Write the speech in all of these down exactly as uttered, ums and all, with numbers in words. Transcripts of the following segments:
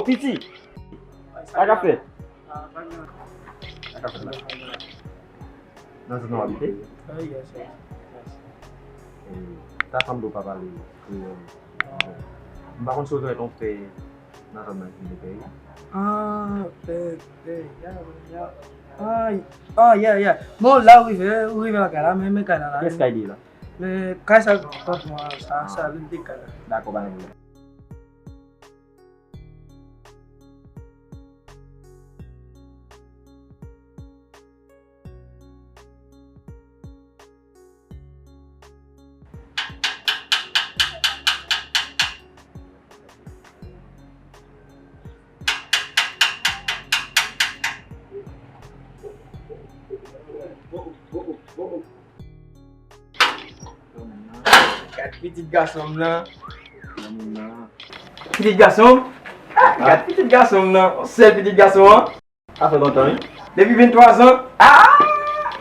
Piti, sa k ap fèt? Sa k ap fèt la? Nan zòn nan w abite? Ah, yes, yes, yes. E, ta sanble w pa pale kreyòl. M pa konn si w te wè ton frè nan zòn nan ki vle peye. Ah, pè, pè, ya, ya. Ah, ah, ya, ya. Bon, la, w rive, w rive lakay la, men, men kay la, la. Kiyès kay li ye la? Men, kay sa, patwon an, sa, sa, li te kay la. Dakò, pa gen pwoblèm. Gad pitit gason m nan. Pitit gason m? Ah, gad pitit gason m nan. Sèl pitit gason an. Sa fè lontan, wi. Depi venntwa zan. Ah!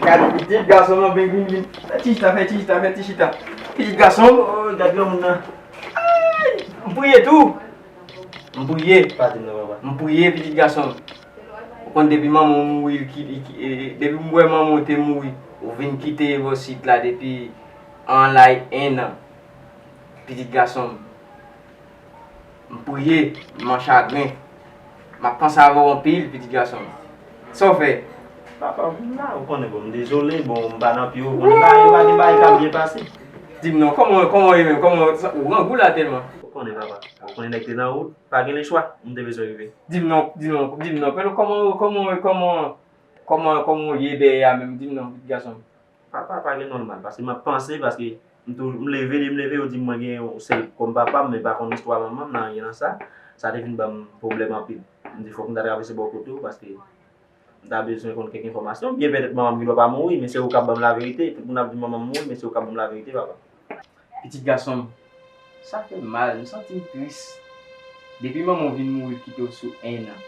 Gad pitit gason m nan, vin, vin, vin. Fè ti chita, fè ti chita, fè ti chita. Pitit gason m. Oh, gad granmoun nan. Ay! M priye tou. M priye. Pa di m non, papa. M priye, pitit gason m. Ou konn depi manman w mouri, ki, ki, e, depi m wè manman w te mouri, ou vin kite Evosit la depi an lay en an. Pitit gason m. M priye, m an chagren. M ap panse avè w anpil, pitit gason m. Sa w fè? Papa, m la, ou konnen, bon, m dezole, bon, m pa nan pye w, ou konnen, bagay yo pa gen bagay k ap byen pase. Di m non, kòman, kòman w ye menm? Kòman, sa, ou grangou la tèlman? Ou konnen, papa, ou konnen nèg te nan wout, pa gen lechwa, m te bezwen rive. Di m non, di m non, di m non, kòman, kòman, kòman, kòman, kòman w ye dèyè a menm? Di m non, pitit gason m. Papa pa gen nòmal, paske m ap panse, paske m tou, m leve, lè m leve, yo di m mwen gen yon sèl kòm papa m, men pa konn istwa manman m, nan anyen nan sa. Sa te vin ban m pwoblèm anpil. M di fòk m ta travèse bò kote w, paske m ta bezwen konn kèk enfòmasyon. Byen petèt manman m gendwa pa mouri, men se ou k ap ban m laverite. Tout moun ap di manman m mouri, men se ou k ap ban m laverite, papa. Pitit gason m, sa fè m mal, m santi m tris. Depi manman w vin mouri, l kite w sou en an.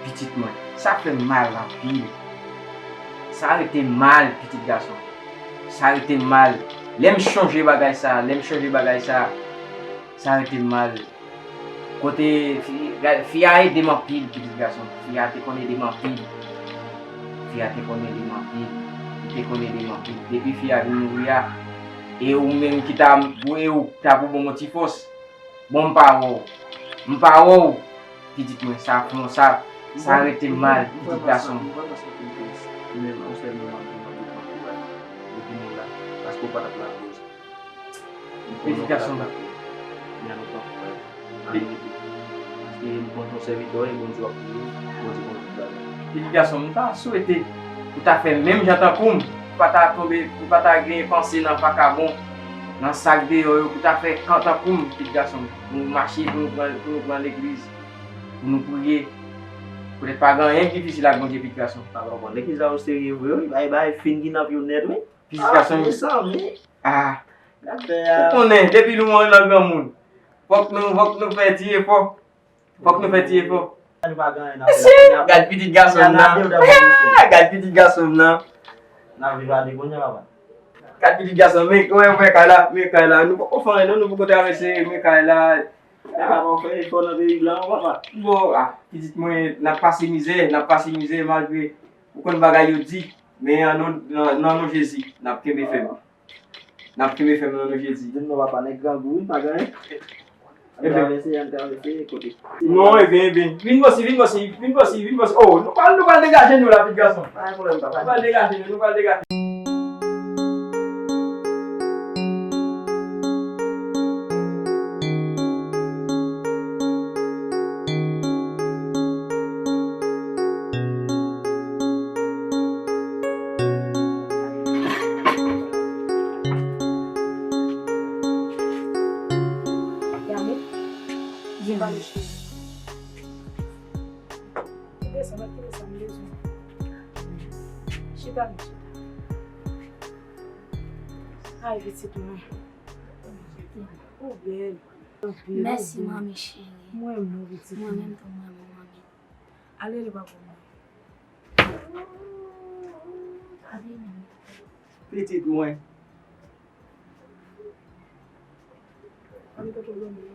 Pitit mwen, sa fè m mal anpil. Sa rete m mal, pitit gason. Sa rete m mal. Lè m chonje bagay sa, lè m chonje bagay sa, sa rete m mal. Kote fi, gad, fi a ede m anpil, pitit gason. Fi a te konn ede m anpil. Fi a te konn ede m anpil. Li te konn ede m anpil. Depi fi a vin mouri a, e ou menm ki ta, e ou ta pou ban m yon ti fòs. Bon, m pa wè w. M pa wè w. Pitit mwen, sa fè m, sa, sa rete m mal, pitit gason m. M vrèman santi m tris. Men yon sèl mo m ap di w, m ap di w bon kouraj. Epi nou la, paske w pa t ap lakoz. Pitit gason m. Gen lontan pou fè. An verite. Paske m konn se yon sèvitè w ye, Bondye w ap priye, Bondye konn tout bagay. Pitit gason m, m ta swete ou ta fè menm jan tankou m, ou pa ta tonbe, ou pa ta gen panse nan vakabon, nan sa k deyò yo, pou ta fè kan tankou m, pitit gason m. Pou nou mache, pou nou pran, pou nou pran legliz, pou nou priye. Poutèt pa gen anyen k difisil ak Bondye, pitit gason m. Papa, bon, legliz la o serye vre, wi. Bay, bay, fin kidnape yo nèt, wi. Pitit gason m. Mezanmi. Ah. Ou konnen, depi nou nan granmoun, fòk nou, fòk nou fè ti efò. Fòk nou fè ti efò. Mesye, gad pitit gason m nan. Gad pitit gason m nan. Gad pitit gason m, men, wè, wè kay la, men kay la. Nou poko fè anyen, non, nou poko travèse, men kay la. Papa, w fè efò nan peyi blan an, papa. Bon, ah, pitit mwen, n ap pase mizè, n ap pase mizè malgre ou konn bagay yo di, men an non, nan, nan non Jezi, n ap kenbe fèm. N ap kenbe fèm nan non Jezi. Di m non, papa, nèg grangou, wi, pa gen anyen. Ann travèse, ann travèse, kote? Non, ebyen, ebyen. Vin bò si, vin bò si, vin bò si, vin bò si. Oh, nou pral, nou pral degaje nou la, pitit gason. Pa gen pwoblèm, papa. Nou pral degaje nou, nou pral degaje. Yamou, byen, pa mechan. Kite sa, mèt kite sa, m bezwen. Chita, m chita. Ay, pitit mwen. Ou bèl. Ou bèl, ou bèl. Mèsi, manmi cheri. Mwen menm tou, pitit mwen. Mwen menm tou, mwen menm, manmi. Ale, ale, papa mwen. Pitit mwen. Ann, tonton Domi.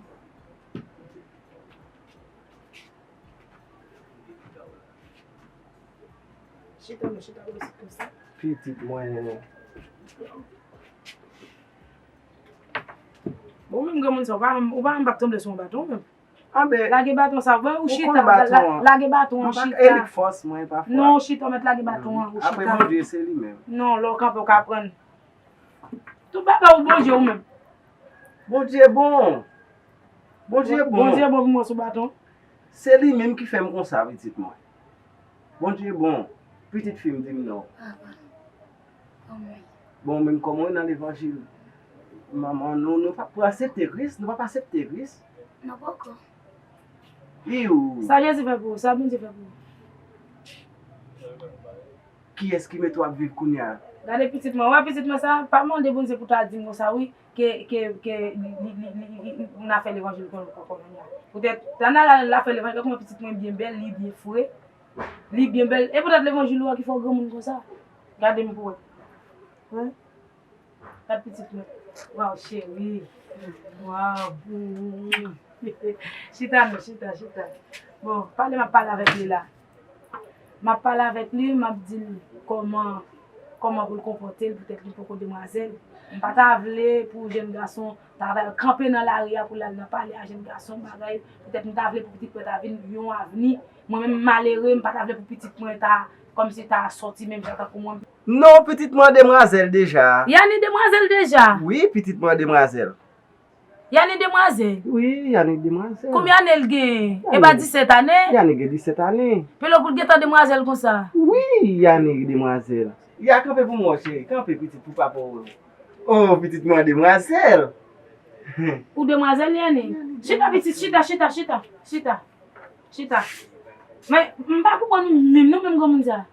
Chita, mwen chita, mwen chita konsa. Pitit mwen. Bon, menm granmoun sa, ou pa, ou pa menm p ap tranble sou yon baton, menm. Anben, lage baton sa, bon, ou chita, la-, lage baton an, chita. E li k fòs mwen, pafwa. Non, ou chita, ou mèt lage baton an, ou chita. Apre Bondye, se li menm. Non, lè w kanpe, ou ka pran. Tout bagay ou Bondye ou menm. Bondye bon. Bondye bon. Bondye bon pou mwen sou baton. Se li menm ki fè m konsa, pitit mwen. Bondye bon. Pitit fi m, di m non. Papa. Bon, menm kòman w nan levanjil? Manman, nou, nou p ap aksepte Kris, nou p ap aksepte Kris. Non, poko. Iw. Sa Jezi fè pou ou, sa Bondye fè pou ou. Kiyès ki mete w ap viv kounye a? Gade pitit mwen, wè pitit mwen sa, pa mande Bondye pou ta di m konsa wi, ke, ke, ke li, li, li, li, li, li, n a fè levanjil kon, kon, kounye a. Poutèt, ta n a la, la fè levanjil, kòman pitit mwen byen bèl, li byen fre, li byen bèl, e poutèt levanjil ou a ki fè w granmoun konsa. Gade m pou wè. Wi. Gad pitit mwen. Waw, cheri. Waw. Chita non, chita, chita. Bon, pale m ap pale avèk li la. M ap pale avèk li, m ap di l kòman, kòman pou l konpòte l, poutèt li poko demwazèl. M pa ta vle pou jèn gason ta kanpe nan lari a pou l al nan pale a jèn gason bagay. Poutèt m ta vle pou pitit mwen ta vin yon avni. Mwen menm malere, m pa ta vle pou pitit mwen ta, kòmsi ta sòti menm jan tankou mwen. Non, pitit mwen demwazèl deja. Yani demwazèl deja? Wi, pitit mwen demwazèl. Yani demwazèl? Wi, Yani demwazèl. Konbyen ane l genyen? E pa disèt ane? Yani gen disèt ane. Pelo pou l gentan demwazèl konsa? Wi, Yani demwazèl. Ya, kanpe pou mwen, cheri. Kanpe, pitit, pou papa w. Oh, pitit mwen demwazèl. Ou demwazèl, Yani? Chita, pitit, chita, chita, chita, chita. Chita. Men, m pa konprann ou menm, non, menm granmoun sa.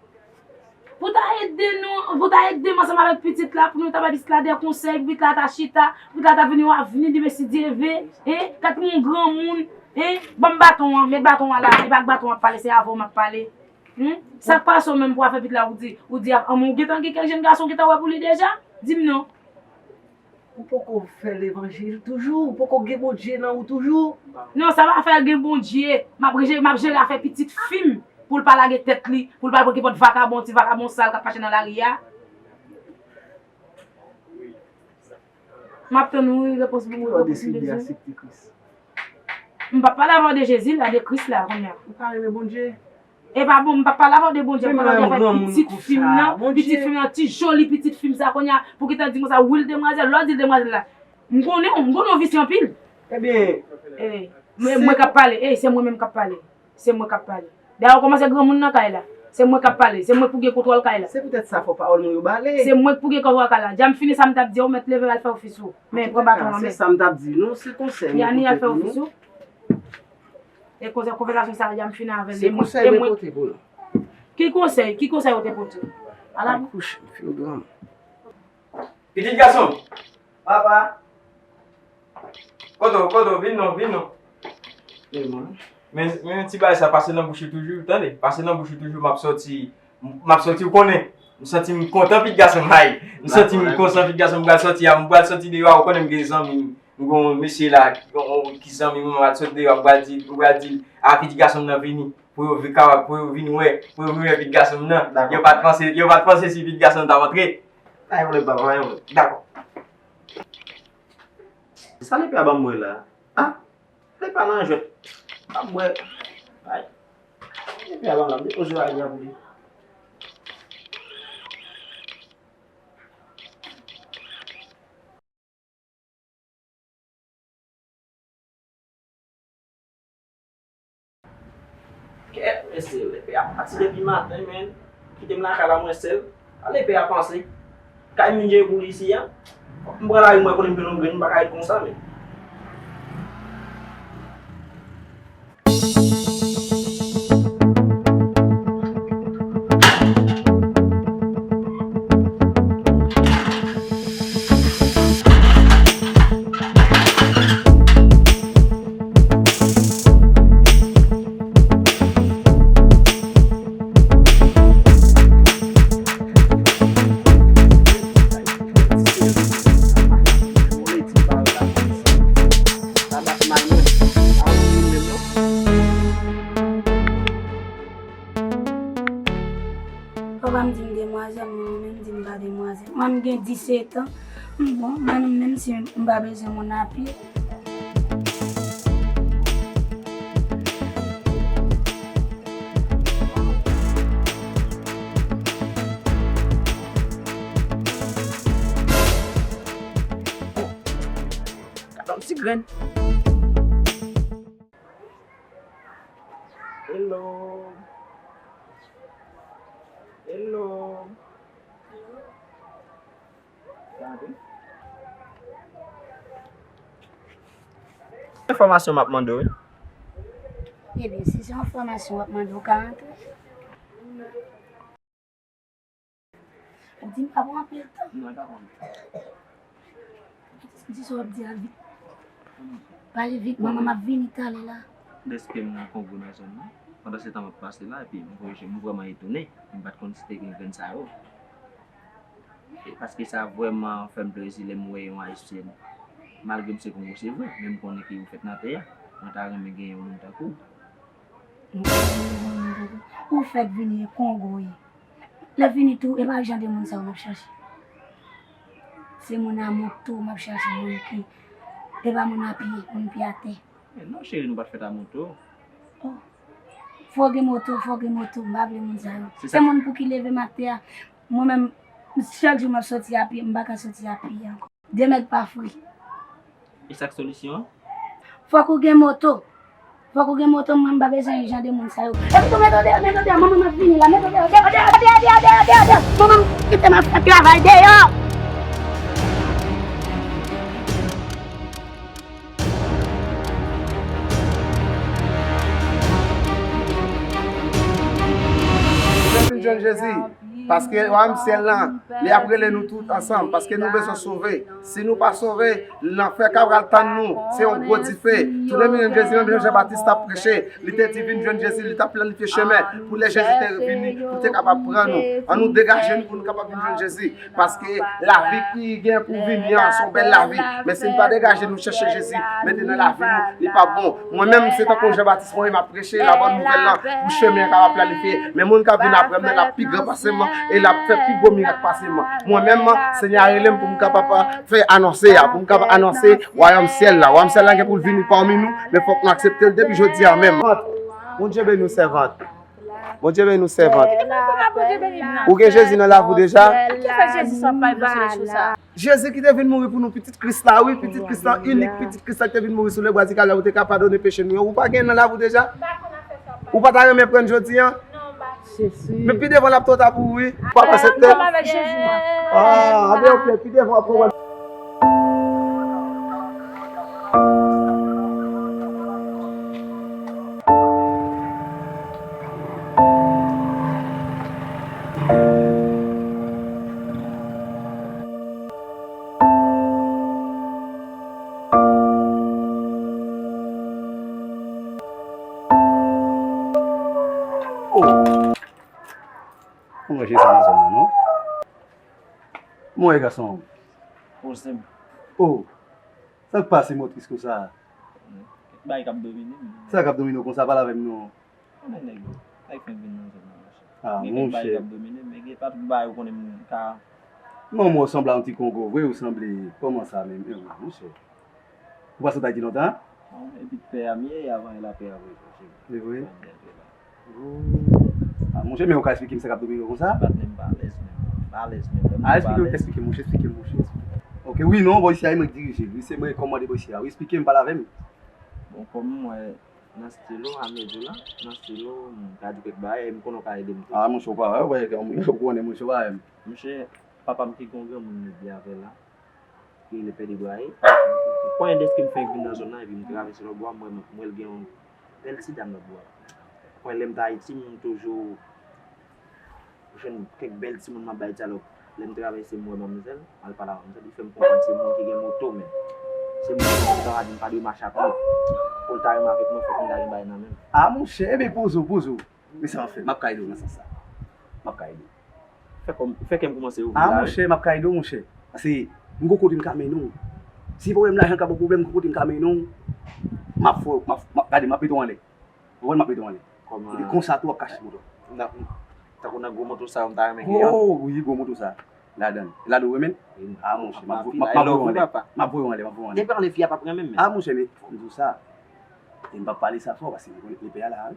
Pou ta ede nou, pou ta ede m ansanm avèk pitit la, pou nou ta bay pitit la de konsèy, pou pitit la ta chita, pou pitit la ta vin yon avni demen si Dye ve, hein, kat moun granmoun, hein, ban m baton an, met baton an la, e pa ak baton an ap pale, se avè w m ap pale. Hmm? Sa k pase w menm pou afè pitit la, ou di, ou di, a, ou gentan gen kèk jèn gason ki ta wè pou li deja? Di m non. Ou poko fè levanjil toujou, ou poko gen Bondye nan ou toujou. Non, sa pa fè gen Bondye. M ap jere, m ap jere afè pitit fi m pou l pa lage tèt li, pou l pa pran kipòt vakabon, ti vakabon sal k ap mache nan lari a. M ap tann ou, repons pou mwen, repons m bezwen. M p ap pale avè w de Jezi la, de Kris la, kounye a. Ou pa renmen Bondye? E pa bon, m p ap pale avè w de Bondye, m pale avè pitit fi m nan, pitit fi m nan, ti joli pitit fi m sa kounye a, pou ki ta di konsa, wi l demwazèl, lè w di l demwazèl la, m konnen w, m konnen w visye anpil. Ebyen, e, mwen, mwen k ap pale, e, se mwen menm k ap pale, se mwen k ap pale. Dayè, w kòmanse granmoun nan kay la, se mwen k ap pale, se mwen k pou gen kontwòl kay la. Se poutèt sa fò pawòl mwen yo bale. Se mwen k pou gen kontwòl kay la. Dja m fini sa m t ap di w, mèt leve al fè ofis ou. Men, pran baton an, men. Se sa m t ap di nou, se konsèy mwen pote pou nou. Yani al fè ofis ou. E konsa, konvèsasyon sa a, m fin avè l. Se konsèy mwen pote pou nou. Ki konsèy? Ki konsèy ou te pote? Ala. Al kouche, m fin granmoun. Pitit gason m. Papa. Kote w, kote w, vin non, vin non. Men, men ti bagay sa pase nan bouch ou toujou, tande? Pase nan bouch ou toujou, m ap sòti, m ap sòti, ou konnen. M santi m kontan, pitit gason m, ay. M santi m kontan, pitit gason m, m pral sòti a, m pral sòti deyò a, ou konnen m gen zanmi m. M gen yon mesye la, yon, yon, ki zanmi mwen, m al sot deyò, m pral di, m pral di, a, pitit gason m nan vini, pou yo vi-, kapab, pou yo vin wè, pou yo vin wè pitit gason m nan. Dakò. Yo pa t panse, yo pa t panse si pitit gason m t ap antre. Pa gen pwoblèm, papa, pa gen pwoblèm. Dakò. Sa lepè a ban m wè la? A? Lepè a nan jwèt. M ap bwè. Ay. Lepè a ban m la, m depoze yo a djab li. Kèt, mesye, lepè a pati depi maten, men. Kite m lakay la, mwen sèl. A lepè a panse. Kay moun je pou li isi a. Fòk m pran lari, mwen konnen m jwenn yon grenn, m pa ka ret konsa, men. Mwen m gen disèt an. M bon, mwen menm, menm si m pa bezwen moun a pye. Gad yon ti grenn. Hello. Hello. Sa antre? Enfòmasyon m ap mande w, wi. Ebyen, si se enfòmasyon w ap mande, w ka antre. Ou di m pa pran anpil tan. Non, e pa pran anpil tan. Di sa w ap di a vit. Pale vit, manman m ap vini talè la. Dèske m nan Kongo nan zòn nan. Pandan se tan m ap pase la, epi m voye je m, m vrèman etone. M pa t konn si te gen grenn sa yo. E paske sa vrèman fè m plezi lè m wè yon Ayisyèn. Malgre m se Kongo, se vre, men m konnen ke ou fèt nan tè a. Mwen ta renmen gen yon moun tankou w. Ou fèk vini e Kongo ye. Lè fini tou, e pa jan de moun sa yo m ap chache. Se moun a moto m ap chache, moun ki, e pa moun a pye, moun pye atè. Men non, cheri, nou pa t fèt a moto. Oh. Fò gen moto, fò gen moto, m pa vle moun sa yo. Se moun pou ki leve m atè a. Mwen menm, chak jou m ap soti a pye, m pa ka soti a pye ankò. De mèt pa fri. E sa k solisyon an? Fòk ou gen moto. Fòk ou gen moto, mwen m pa bezwen jan de moun sa yo. Epi tou, mete w deyò, mete w deyò, manman m ap vini la, mete w deyò, deyò, deyò, manman m kite m ap fè travay deyò. Ou vle vin jwenn Jezi? Paske Wayòm syèl lan, li ap rele nou tout ansanm, paske nou bezwen sove. Si nou pa sove, lanfè ka pral tann nou. Se yon gwo dife. Tounen vin jwenn Jezi, menm jan Jan Batis t ap preche. Li te di, vin jwenn Jezi, li t ap planifye chemen pou lè Jezi te vini, pou te kapab pran nou. Ann nou degaje nou pou nou kapab vin jwenn Jezi. Paske lavi ki gen pou vini an, se yon bèl lavi. Men si n pa degaje nou chèche Jezi, mete nan lavi nou, li p ap bon. Mwen menm, se tankou Jan Batis, mwen, m ap preche la bòn nouvèl lan pou chemen an kapab planifye. Men moun k ap vin apre m nan, l ap pi gran pase m, e l ap fè pi gwo mirak pase m. Mwen menm, Senyè a rele m pou m kapab fè anonse a, pou m kapab anonse wayòm syèl la. Wayòm syèl la gen pou l vini pami nou, men fòk nou aksepte l depi jodi a menm. Bondye beni w, sèvant. Bondye beni w, sèvant. Ou gen Jezi nan lavi w deja? Ki fè Jezi sa pa evanjelis ou sa? Jezi ki te vin mouri pou nou, pitit Kris la, wi, pitit Kris la, inik pitit Kris la ki te vin mouri sou lebwa di Kalvè pou te ka padone peche nou yo. Ou pa gen nan lavi w deja? Ou pa ta renmen pran jodi a? Men pi devan l ap twò ta pou ou, wi. Ou pa aksepte? Ah, amen, ok, pi devan w ap konprann. Oh! Mwen wè Jezi nan zòn nan, non? Mwen wè gason. Posib. Oh! Sa k pase, motris konsa? Kèk bagay k ap domine m. Sa k ap domine w konsa? Pale avè m non. Konnen nèg yo, nèg fenk vin nan zòn nan, monchè. Ah, monchè. Gen kèk bagay k ap domine m, men gen pa tout bagay ou konnen m ka. Non, men w sanble a yon ti Kongo vre, ou sanble kòman sa menm? Eh, monchè. Ou pase Tayiti lontan? Bon, epi pè a m ye, e avan e lapè a vre, monchè. Se vre? Mwen byen vre la. Oh. Ah, monchè, men ou ka eksplike m sa k ap domine w konsa? Patnè m pa alèz menm. M pa alèz menm. Ah, eksplike, eksplike m, monchè, eksplike m, monchè, eksplike m. Ok, wi, non, bò isi a, e mwen k dirije l. Wi, se mwen k kòmande bò isi a. Wi, eksplike m, pale avè m. Bon, kòm mwen, nan estilo, a mezon la, nan estilo, m ka di kèk bagay, e m konnen w ka ede m tou. Ah, monchè, ou pa wè, ou konnen, monchè, ou pa wè m. Monchè, papa m ki gen yon granmoun li byen avè l la. Ki rele Pè Debraye. Konnen deske m fenk vin nan zòn nan epi m travèse lòtbò a, m wè, m wè l gen yon bèl ti dam lòtbò a. Konnen lè m t Ayiti, m toujou jwenn kèk bèl timoun m ap bay dyalòg. Lè m travèse, m wè manmzèl, m al pale a manmzèl, li fè m konprann se moun ki gen moto menm. Se moun ki gen moto, sa vle di m pa dwe mache ak moto. Pou l ta renmen avèk mwen, fòk m ta gen bagay nan men m. Ah, monchè, ebyen poze w, poze w. Men sa w ap fè, m ap ka ede w nan sans sa. M ap ka ede w. Fè kòm, fè kè m kòmanse ouvri la, wi. Ah, monchè, m ap ka ede w, monchè. Paske m gon kote m ka mennen w. Si pwoblèm lajan ka ba w pwoblèm, m gon kote m ka mennen w. M ap fè w, m ap, m ap, gade, m ap mete w anlè. Ou konprann, m ap mete w anlè. Kòman? Epi konsa tou, w ap kache moto. Nan, tankou nan gwo moto sa yo, m ta renmen gen yon. Oh, wi, gwo moto sa. Ladan. Ladan ou renmen? Wi. A, monchè, m ap vo-, m ap, m ap voye w anlè. M ap voye w anlè, m ap voye w anlè. Depi anlè fi a p ap renmen menm. A, monchè, men fò m di w sa. E m p ap pale sa fò, paske m konnen lepè a la, wi.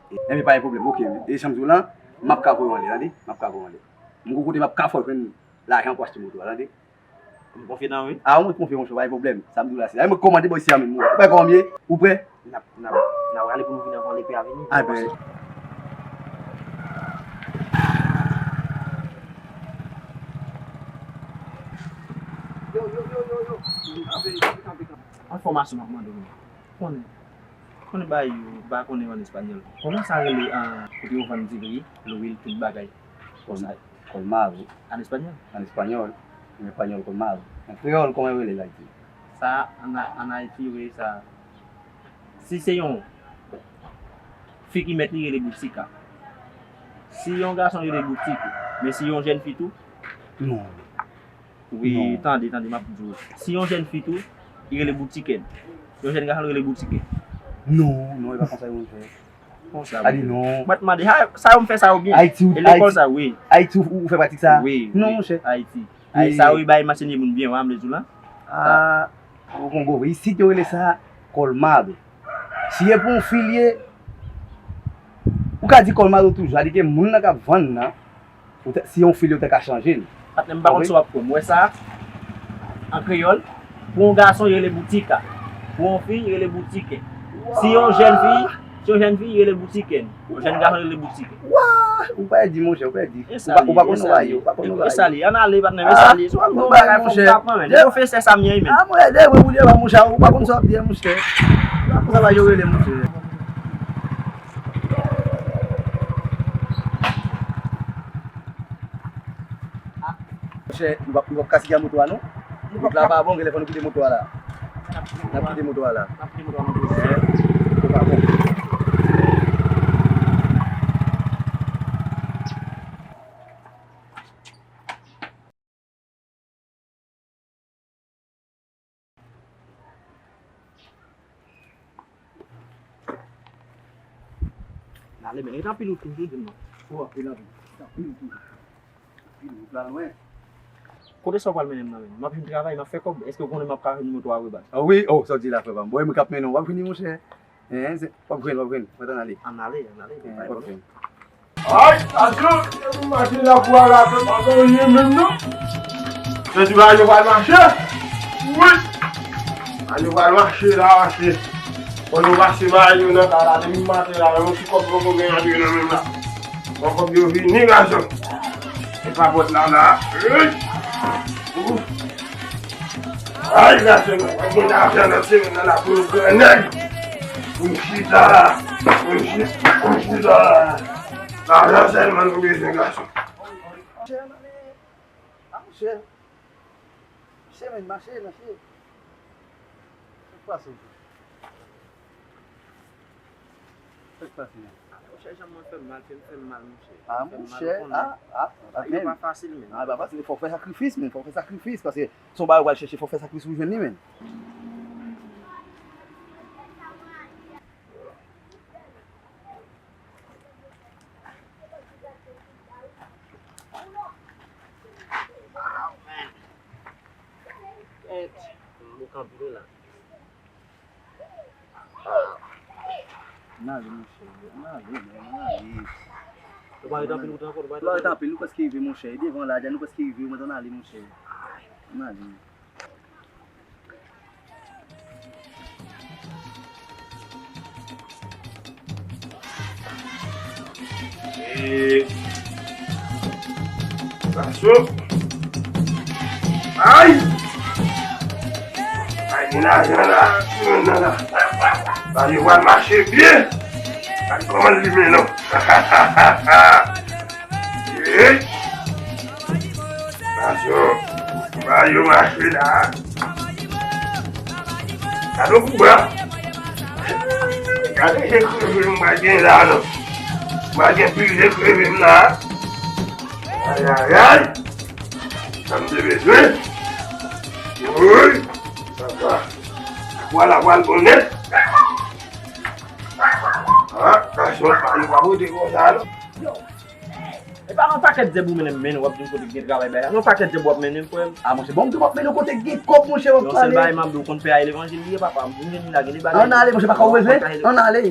E, enben, pa gen pwoblèm, oke. E jan m di w lan, m ap ka voye w anlè, tande? M ap ka voye w anlè. M gon kote m ap ka fè w jwenn lajan pou achte moto a, tande? Ou konfye nan wi? A, mwen konfye, monchè, pa gen pwoblèm. Sa m di w la, se la. E mwen k kòmande bò isi a menm, ou wè. Ou prè kòman m ye? Ou prè? N ap, n ap, n ap rale pou nou vin anvan lepè a vini. A, ben. Yo, yo, yo, yo, yo. Kanpe, kanpe, kanpe, kanpe. Enfòmasyon m ap mande w. Konnen. Konnen bagay yo, m pa konnen an espanyòl. Kòman sa rele, ah, kote yo vann divri, lwil, tout bagay? Kòman sa? Colmado. An espanyòl? An espanyòl. An espanyòl, colmado. An kreyòl, kòman yo rele l Ayiti? Sa, an, an Ayiti, yo rele sa. Si se yon fi ki mèt li, rele boutika. Si yon gason, rele boutik. Men si yon jèn fi tou? Non. Wi, non. Tande, tande, m ap di w. Si yon jèn fi tou, li rele boutikèn. Yon jèn gason, li rele boutikè. Non, non, e pa konsa yo fè. Konsa, wi. Adi non. Mwen t mande, ha, sa yo m fè sa yo byen. Ayiti, e lekòl sa, wi. Ayiti, ou, ou fè pratik sa? Wi, non, wi, monchè. Ayiti. Ay, sa yo bay masenye moun byen, w a m le di w la. Ah, ou konn gwo vre. Isit, yo rele sa colmado. Si e pou yon fi l ye, ou ka di colmado toujou. Sa di ke moun nan k ap vann nan, ou te, si yon fi l ye, ou te ka chanje l. Patnè, m pa konn si w ap kwè m. Ou wè sa? An kreyòl, pou yon gason, yo rele boutika. Pou yon fi, yo rele boutikè. Si yon jèn fi, si yon jèn fi, yo rele boutikèn. Yon jèn gason, yo rele boutikè. Wa! Ou pa di, monchè, ou pa di. Ou pa, ou pa konn bagay yo, ou pa konn bagay yo. E sa li, ann ale, patnè, e sa li. Se yon bon bagay, fò m t aprann, men. Pwofesè sa m ye, men. Ah, mwen, de mwen pou di, monchè, ou pa konn sa w ap di, monchè. Ou pa konn sa bagay yo rele, monchè. Monchè, nou p ap, nou p ap ka sigi a moto a, non? Wout la pa bon, genlè fò nou kite moto a la. N ap kite moto a la. N ap kite moto a la. Eh, moto pa bon. N ale, men, e tanpri nou toujou di m non. O, anpil, anpil. Tanpri nou toujou. Anpil, wout la lwen. Kote sa w pral mennen m nan, men? M ap vin travay, m ap fè kòb. Èske w konnen m ap ka jwenn moto a rebaz? Ah wi, oh, sa w di la, frè pa m. Bon, e mwen k ap mennen w. W ap vini, monchè. Hein, se, w ap jwenn, w ap jwenn. Mwen t ann ale. Ann ale, ann ale, pa pwoblèm. Ay, atann, e pou mache la pou al atè, pa gen anyen menm non. Jodi bagay yo pral mache. Wi. Bagay yo pral mache la, mache. Bon, nou pase bagay yo nan kay la, depi maten la, yon ti kòb poko gen antre nan menm la. Bon, kòb yo vini, gason. E pa pòt la, la. Ey! Ouf! Ay, gason, mwen gen lajan nan semèn nan la pou yon gran nèg. Pou m chita la. Pou m chi-, pou m chita la. Lajan sèlman nou bezwen, gason. Monchè, a monchè. Monchè, men mache, mache. Sa k pase, monchè? Sa k pase, men? Monchè, janm mwen fè m mal, fè m fè m mal, monchè. Ah, monchè, ah, ah, ah, men. Bagay yo pa fasil, men. Ah, pa fasil, fò w fè sakrifis, men, fò w fè sakrifis, paske se yon bagay ou pral chèche, fò w fè sakrifis pou w jwenn li, men. Kèt, m bouke anpil la. Ann ale, monchè, ann ale, men, ann ale. Nou pa ret anpil wout ankò, nou pa ret anpil. Nou pa ret anpil, nou prèske rive, monchè. E devan la, deja nou prèske rive, mwen t ann ale, monchè. Ann ale. E, gason. Ay! Ay, gen lajan la, gen lajan la. Bagay yo pral mache byen. Gad kòman l limen non. Ey! Gason, bagay yo mache la. Gade yon kout bra. Gade je kreve m pa gen la non. M pa gen pil je kreve m la. Ayayay. Sa m te bezwen. Woy. Papa. Vwala, vwala, bon nèt. Ah, gason, pa nou pa pote konsa non. Yo. E Pa yon pakèt djòb ou mennen m mennen, w ap di m kote k gen travay bagay. Yon pakèt djòb w ap mennen m, frè m. Ah, monchè, bon, m tou w ap mennen kote k gen kòb, monchè, w ap Yon sèl pale. Bagay m ap di w, konn fè a levanjil li ye, papa. M vin la, gen de bagay. Ann ale, monchè, pa ka wè vre. Ann ale.